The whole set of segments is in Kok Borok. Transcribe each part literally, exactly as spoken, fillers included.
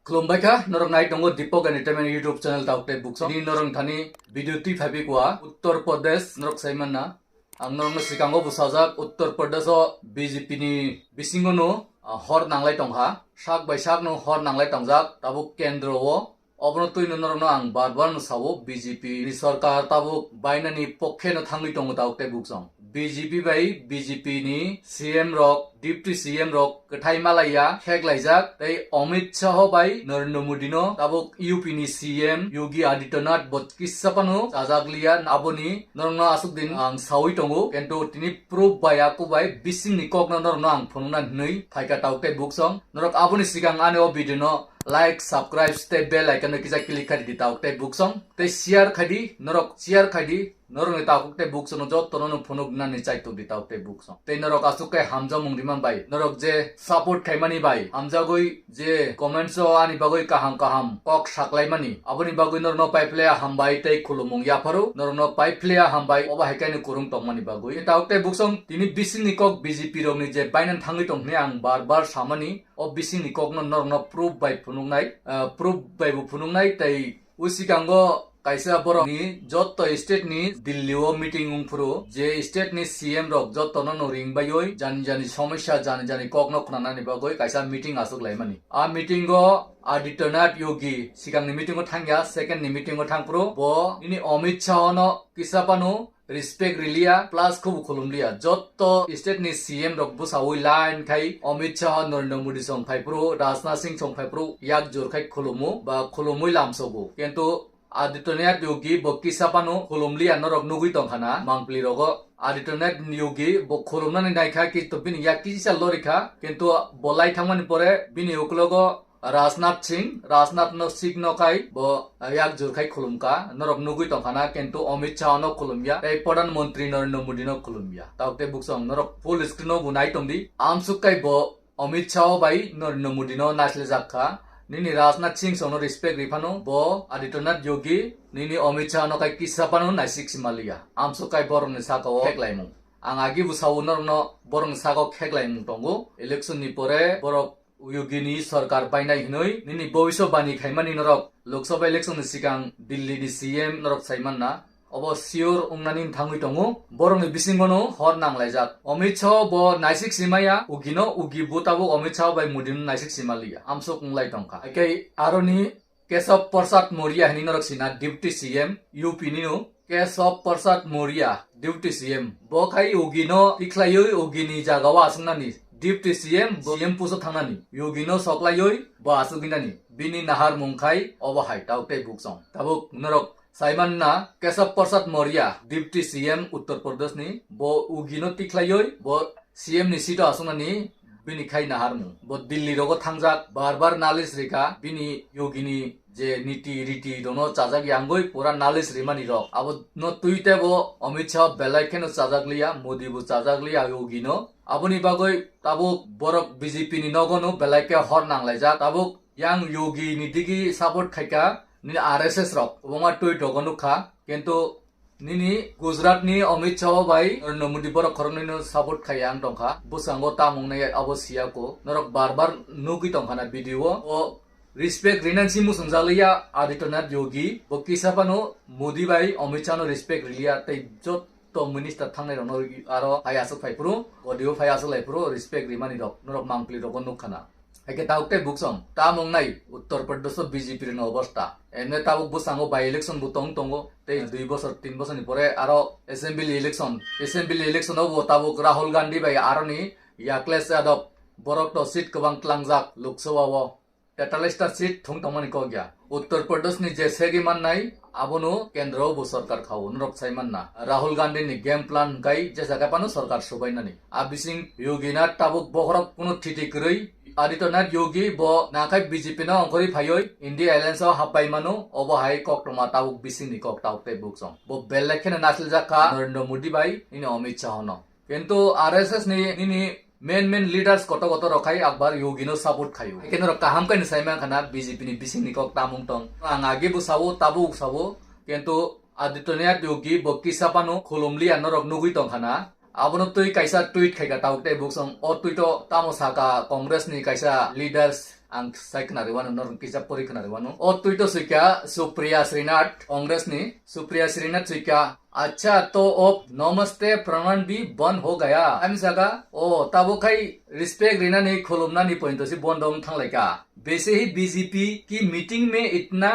Khulumbai kha, norok nai tongo Deepak Entertainment YouTube channel tabuk tei buksong. Ni norok thani video twi phaibi kwa Uttar Pradesh norok sai manna. Ang norokno sikango bo sajak Uttar Pradesh o B J P ni bisingo no, ah, hor nanglai tongkha. Sak bai sak no hor nanglai tongjak tabuk kendro o. Obono twino norokno ang bar bar no sao, B J P ni sorkar tabuk bainani pokhe no thangwi tongo tabuk tei buksong. B J P bai B J P ni C M rok, Deputy C M rok kwthai malaiya, kheklaijak, tei Amit Shah bai Narendra Modi no tabuk U P ni C M Yogi Adityanath bo kisa phano chajakliya, aboni norokno aswk din ang sawi tongo, kintu tini proof bai, aku bai bisingni kokno norokno ang phunukna hinwi phaikha tabuk tei buksong. Norok aboni sikang ani o video no like, subscribe tei bell icon no kisa click khai di tabuk tei buksong, tei share khai di, norok share khai di, norokni tabuk tei buksong no jotono no phunuknani chaitok di tabuk tei buksong. Tei norok aswk khe hamjakmung rimani bai, norok je support khaimani bai, hamjagwi je comments o ani bagwi kaham kaham kok saklaimani, aboni bagwi norokno paiphlaiya hambai tei khulumung yapharo, norokno paiphlaiya hambai, obo hai khe ani kwrwng tongmani bagwi. Tabuk tei buksong tini bisingni kok B J P rokni je bainan thangwi tong hwnwi ang bar bar samani, o bisingni kokno norokno proof bai phunuknai, ah, proof bai bo phunuknai, tei o sikango kaisa borokni joto state ni Delhi o meeting wngphuru, je state ni C M rok jotono no ring baiwi jani jani somosya, jani jani kokno khwnanani bagwi kaisa meeting aswk laimani. A meeting o Adityanath Yogi sikangni meeting o thangya, second ni meeting o thangphuru bo nini Amit Shah no kisa phano respect riliya, plus khubu khulumliya. Jotto state ni C M rok bwsawi line khai Amit Shah, Narendra Modi song phaiphuru, Rajnath Singh song phaiphuru, yak jur khai khulumu ba khulumwi lamsogo. Kintu Adityanath Yogi bo kisa phano khulumliya, norok nugwi tongkha na mangpli rogo. Adityanath Yogi bo khulumnani naikha, kintu bini yak kisa lorikha, kintu bo lai thangmani pore bini uklogo Rajnath Singh, Rajnath no Singh no khai bo yak jur khai khulumkha, norok nugwi tongkha na, kintu Amit Shah no khulumya, tei Pradhan Mantri Narendra Modi no khulumya. Tabuk tei buksong norok full screen o bo nai tongdi. Amsuk khai bo Amit Shah bai Narendra Modi no naisle jak kha. Nini Rajnath Singh song no respect ri phano bo Adityanath Yogi nini Amit Shah no khai kisa phano naisik si maliya. Amsuk khai borok ni saka o kheklaimung. Ang agi bo sao norok no borok ni saka o kheklaimung tongo. Election ni pore borok Yogi ni sorkar bainai hinwi nini bobiswabani khaimani norok Lok Sabha election ni sikang Delhi ni C M norok sai manna. Obo sure wngnani thangwi tongo. Borokni bisingono hor nanglaijak. Amit Shah bo naisik simaya, Yogi no, Yogi bo tabuk Amit Shah bai Modi no naisik simaliya. Amsuk wnglai tongkha. Haikhe aroni Kesab Prasad Mauria hinwi norok sina Deputy C M U P nino. Kesab Prasad Mauria, Deputy C M. Bo khai Yogi no tikhlaiwi Yogi ni jaga o aswknani. Deputy C M, bo C M post o thangnani. Yogi no soklaiwi bo aswknani. Bini naharmung khai obo hai tabuk tei buksong. Tabuk norok saimanna Kesab Prasad Mauria, Deputy C M Uttar Pradesh ni. Bo Yogi no tikhlaiwi bo C M ni seat o aswknani bini khai naharmung. Bo Delhi rogo thangjak, bar bar nalis rikha, bini Yogi ni je niti riti rono chajak yangwi pura nalis rimani rok. Abo no twi tebo Amit Shah belai kheno chajak liya, Modi bo chajak liya Yogi no. Aboni bagwi tabuk borok B J P ni nogo no belai khe hor nanglaijak. Tabuk yang Yogi ni digi support khaikha nini R S S rok, kwbangma tweet rogo nukha. Kintu nini Gujarat ni Amit Shah bai Narendra Modi borok khoroknwi no support khai ang tongkha. Bwskango tamung nai abo siya ko. Norok bar bar nugwi tongkha na video o. O respect rinani si muchung jalaiya Adityanath Yogi. Bo kisa phano Modi bai Amit Shah no respect riliya, tei jotto minister thangnai rok no aro phai aswk phai phuru, godibo phai aswk lai phuru respect rimani rok norok mangpli rogo nukha na. Haikhe tabuk tei buksong tamung nai Uttar Pradesh o B J P ni obostha. Emne tabuk bwskango by election bo tong tongo, tei dui bosor, tin bosor ni pore aro assembly election, assembly election o bo tabuk Rahul Gandhi bai aroni Akhilesh Yadav, borok to seat kwbang tlangjak Lok Sabha o, tetalista seat thung tongmani kok ya. Uttar Pradesh ni je segi mannai, abono kendro bo sorkar khao, norok sai manna. Rahul Gandhi ni game plan hwnkhe jesa khe phano sorkar subainani. A bising Yogi Nath tabuk bokhorok kuno thiti kwrwi. Adityanath Yogi bo nakhai B J P no ongkhorwi phaiwi India Alliance o happai mano, obo hai koktwma tabuk bisingni kok tabuk tei buksong. Bo belai kheno nasiljakha Narendra Modi bai nini Amit Shah no. Kintu R S S ni nini main main leaders koto koto rok khai akbar Yogi no support khaio. Haikhe norok kaham khe no sai mankha na B J P ni bisingni kok tamung tong. Ang age bo sao, tabuk sao, kintu Adityanath Yogi bo kisa phano khulumliya norok nugwi tongkha na. Abono twi kaisa tweet khaikha tabuk tei buksong. O tweet o tamo saka Congress ni kaisa leaders Ang sai khwnariwano, norok kisa pori khwnariwano. O twi to swikha Supriya Srinath, Congress ni. Supriya Srinath swikha, "Acha, to ob Namaste Pranan bhi bandh ho gaya." Ami saka, o tabo khai respect rinani, khulumnani point to si bondo wng thanglaikha. "वैसे ही बीजेपी की मीटिंग में इतना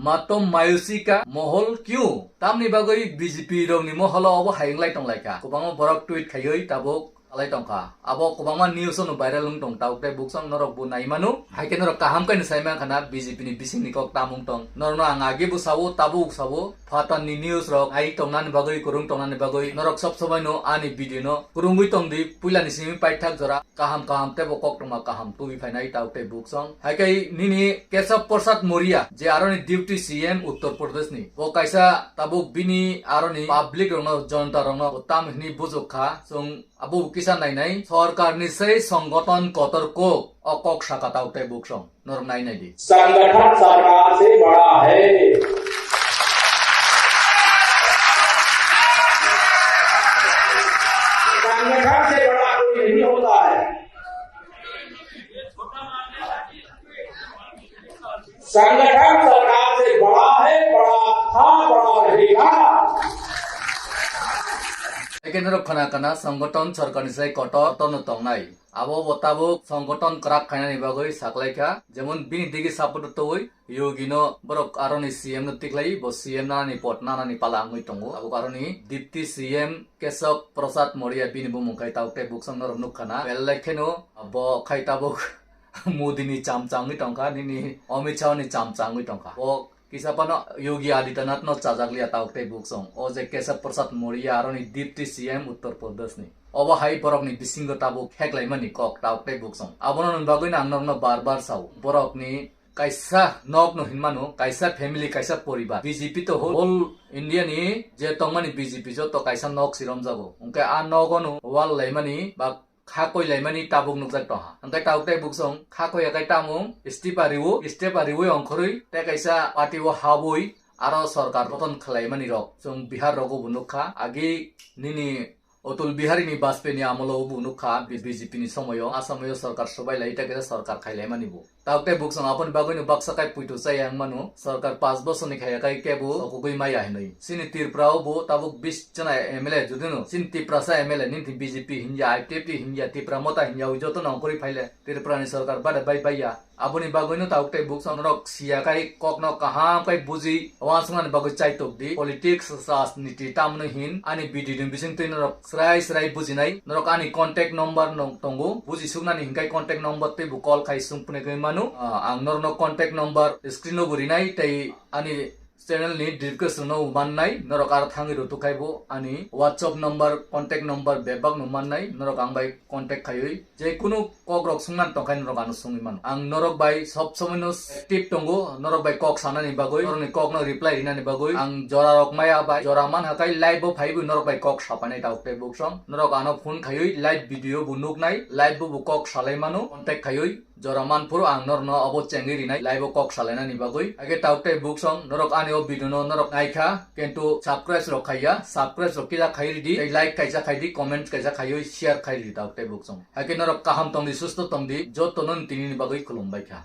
मातम मायूसी का माहौल क्यों?" Tamni bagwi B J P rokni moholo obo hai wnglai tonglaikha. Kwbangma borok tweet khaiwi tabuk alai tongkha. Abo kwbangma news ono viral wng tong, tabuk tei buksong norok bo nai mano. Hai khe norok kaham khe no sai mankha na B J P ni bising ni kok tam wng tong. Norokno ang age bo sao, tabuk sao. Phatar ni news rok ai tongnani bagwi, kwrwng tongnani bagwi norok sob somai no ani video no kwrwngwi tong di. Puila ni simi paithak jora kaham kaham tei bo koktwma kaham tubui phainai tabuk tei buksong. Hai khe nini Kesab Prasad Mauria je aroni deputy C M Uttar Pradesh ni. Bo kaisa tabuk bini aroni public rokno, jonta rokno bo tam hwnwi bujok kha. Chwng Abo kisa nainai, sorkar ni sei songgoton kotor kok, o kok saka tabuk tei buksong. Norok nai nai di. संगठन सरकार से बड़ा है। संगठन से बड़ा कोई नहीं होता है। संगठन सरकार से बड़ा है, बड़ा था, बड़ा रहेगा। Ekenrok khana kana songgoton sorkar ni sai kotor tono tongnai. Abo bo tabuk songgoton kwrak khainani bagwi saklaikha, jemon bini digi support twi Yogi no borok aroni C M no tikhlai, bo C M nanani pot nanani pala wngwi tongo. Tabuk aroni Deputy C M Kesab Prasad Mauria bini bumung khai tabuk tei buksong norok nukkhana. Belai kheno bo khai tabuk Modi ni chamchangwi tongkha, nini Amit Shah ni chamchangwi tongkha. Bo kisa phano Yogi Adityanath no chajakliya tabuk tei buksong. O je Kesab Prasad Mauria aroni Deputy C M Uttar Pradesh ni. Obo hai borok ni bisingo tabuk heklaimani kok tabuk tei buksong. Abono ni bagwi no ang norokno bar bar sao. Borok ni kaisa nok no hinmano, kaisa family, kaisa poribar. B J P to whole India ni je tongmani B J P joto kaisa nok siromjago. Hwnkhe a nogo no wall laimani ba kha koi laimani tabuk nukjak tongha. Hwnkhe tabuk tei buksong kha koi yakai tamo step a riwo, step a riwi ongkhorwi tei kaisa party o habwi aro sorkar goton khlaimani rok chwng Bihar rogo bo nukha. Agi nini Atal Bihari ni Vajpayee ni amolo bo nukha B J P ni somoyo, a somoyo sorkar sobai lai tei kaisa sorkar khailaimani bo. Tabuk tei buksong aboni bagwino baksa kai puito chaya wng mano, sorkar panch bosorni khaiya kai kebo sokogwi maya hinwi. Chini Tripura o bo tabuk bis jona M L A, judino chini Tiprasa M L A, nini thing B J P hinya, I P F T hinya, Tipra Motha hinya, ui jotono ongkhorwi phaile Tripura ni sorkar bade bai baiya. Aboni bagwino tabuk tei buksong norok siya kai kokno kaham kai buji, uansuknani bagwi chaitok di. Politics, rajniti tamno hin ani video ni bisingtwi norok Srai srai bujinai, norok ani contact number no tongo, buji suknani hinkai contact number tei bo call khai sung phunai kai manu. Ah, ang norokno contact number screen o bo rinai tei ani channel ni description o mannai, norok aro thangwi rwtuk khai bo ani WhatsApp number, contact number bebak no mannai, norok ang bai contact khaiwi je kunu kok rok sungna tongkha norok ano sungwi mano. Ang norok bai sob somoi no active tongo, norok bai kok sanani bagwi, norokni kok no reply rinani bagwi. Ang jora rok maya bai, jora man hakai live bo phaiwi norok bai kok sapanai tabuk tei buksong. Norok ano phone khaiwi live video bo nuknai, live bo bo kok salai mano, contact khaiwi jora man phuru ang norokno obo chengwi rinai live o kok salainani bagwi. Age tabuk tei buksong norok ani o video no norok naikha, kintu subscribe rok khaiya, subscribe rok kisa khai ridi, tei like kaisa khai di, comment kaisa khaiwi share khai ridi tabuk tei buksong. Haikhe norok kaham tongdi, susto tongdi, jotono tini ni bagwi khulumbai kha.